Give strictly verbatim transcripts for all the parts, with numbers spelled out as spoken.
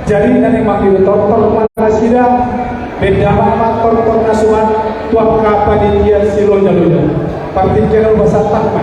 Jadi na naeng manghiuthon tortor ma nasida, baen damang ma tortor na suman tu angka panitia silonja-lonja. Partingkian on, pasahat ma.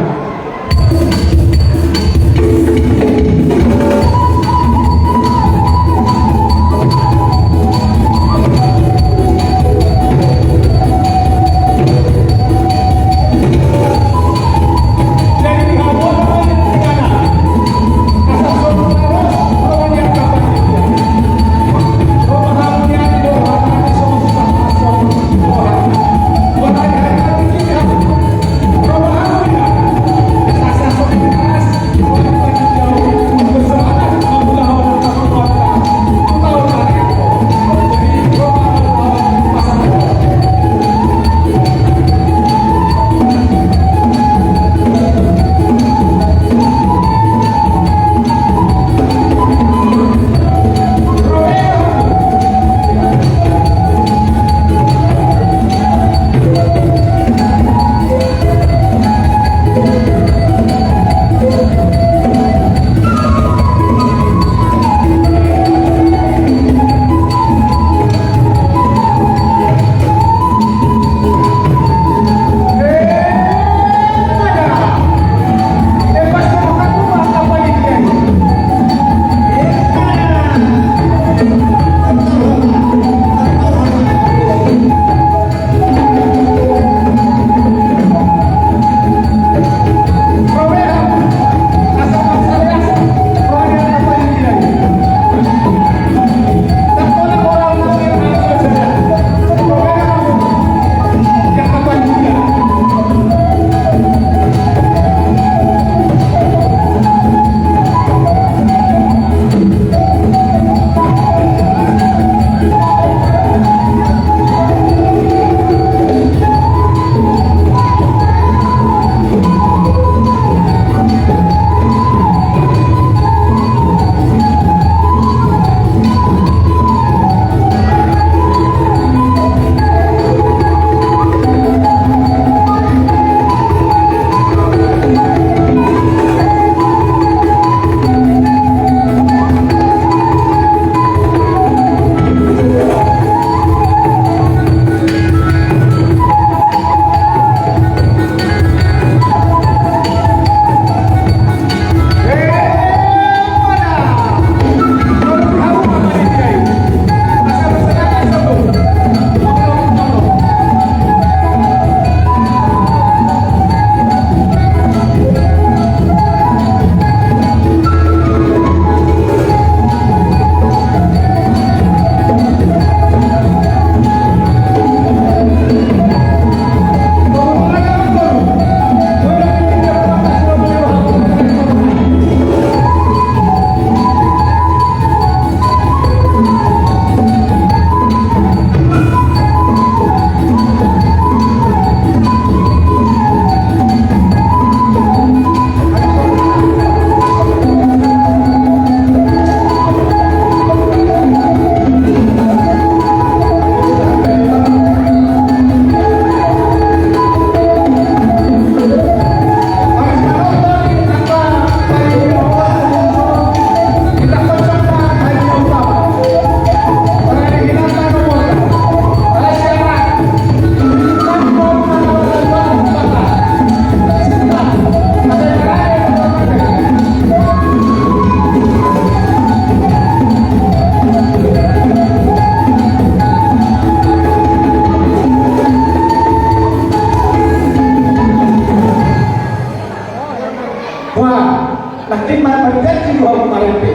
Wah, nangkin ma-, marjanji do hamu marende.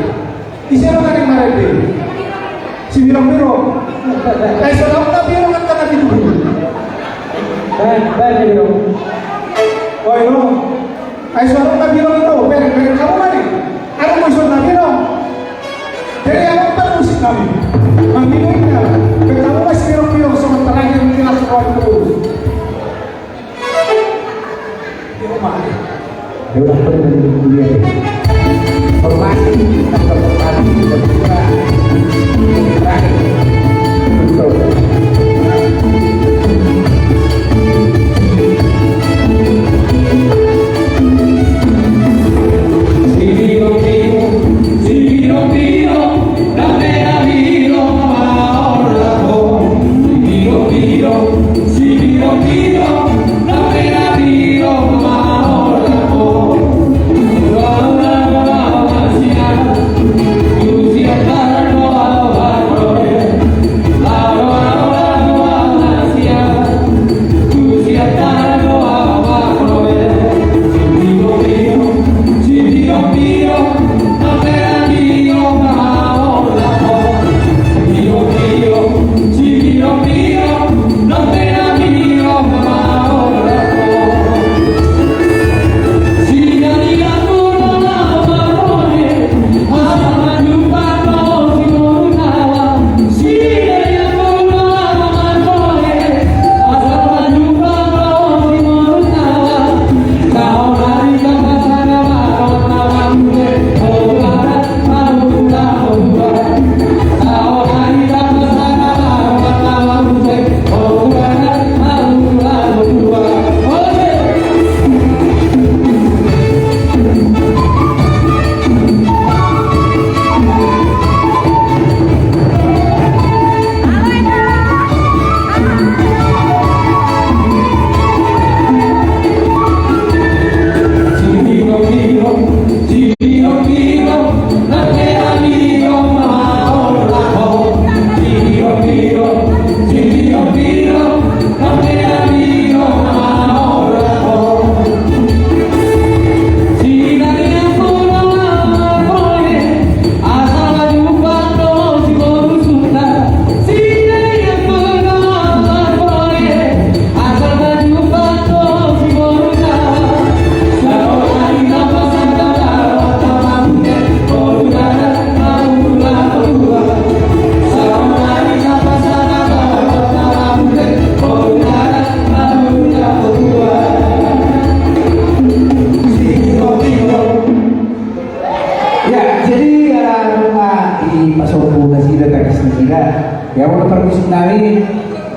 Ise do na naeng marende? Si Birong-birong. Ai so adong na birong angka na pitu. Baen, baen na birong. Oi, ro. Ai so adong na birong i do, bereng, bereng hamu ma i. Adong do ison na birong. Jadi adong pan musik nami. Mangido inna, bereng hamu ma si Birong-birong songon terakhir di kelas roa tu. Ia molo parmusik nami,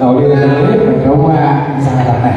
na uli na uli, jauh ma bisa kata.